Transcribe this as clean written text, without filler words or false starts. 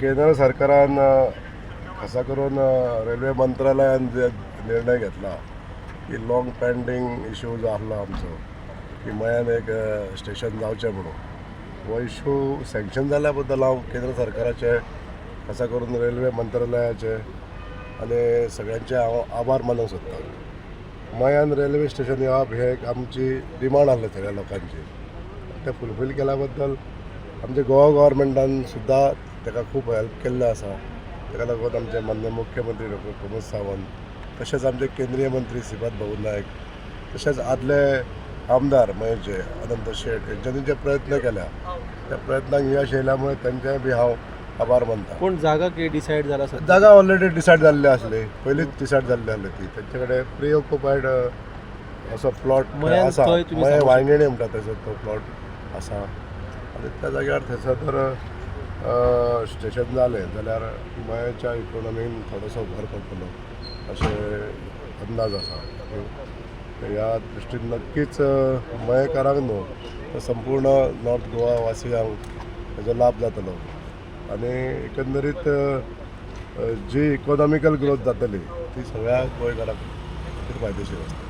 केंद्र सरकारान खासा करून रेल्वे मंत्रालयान जे निर्णय घेतला की लाँग पेंडींग इशू जो आसलो आमचो की मयान एक स्टेशन जावचें म्हणून, हो इशू सँक्शन जाल्या बद्दल हांव केंद्र सरकाराचे, खासा करून रेल्वे मंत्रालयाचे आनी सगळ्यांचे हांव आभार मानूंक सोदतां. मयान रेल्वे स्टेशन येवप हे एक आमची डिमांड आसली सगळ्या लोकांची. ते फुलफील केल्या बद्दल आमच्या गोवा गव्हर्मेंटान सुद्दां ताका खूब हेल्प केल्लें आसा. ताका लागून आमचे माननीय मुख्यमंत्री डॉक्टर प्रमोद सावंत, तशेंच आमचे केंद्रीय मंत्री श्रीपाद भाऊ नायक, तशेंच आदले आमदार मयेचे अनंत शेट हेंच्यांनी जे प्रयत्न केल्या, त्या प्रयत्नांक यश येयल्या मुळे तेंचेय बी हांव आभार मानता. पूण जागा कितें डिसायड जाला सध्या? जागा ऑलरेडी डिसायड जाल्ली आसली, पयलींच डिसायड जाल्ली आसली ती. तेंचे कडेन प्री ऑक्युपायड असो प्लॉट मयांत आसा. खंय तुमी मये सांगू वांयगिणी म्हणटा थंयसर तो प्लॉट आसा आनी त्या जाग्यार थंयसर जर स्टेशन जालें जाल्यार मयेच्या इकोनॉमीन थोडोसो भर पडटलो अशें अंदाज आसा. ह्या दृश्टीन नक्कीच मयेकारांक न्हू तर संपूर्ण नॉर्थ गोवा वासियांक तेजो लाभ जातलो आनी एकंदरीत जी इकॉनॉमिकल ग्रोथ जातली ती सगळ्या गोंयकारांक खातीर फायदेशीर आसतली.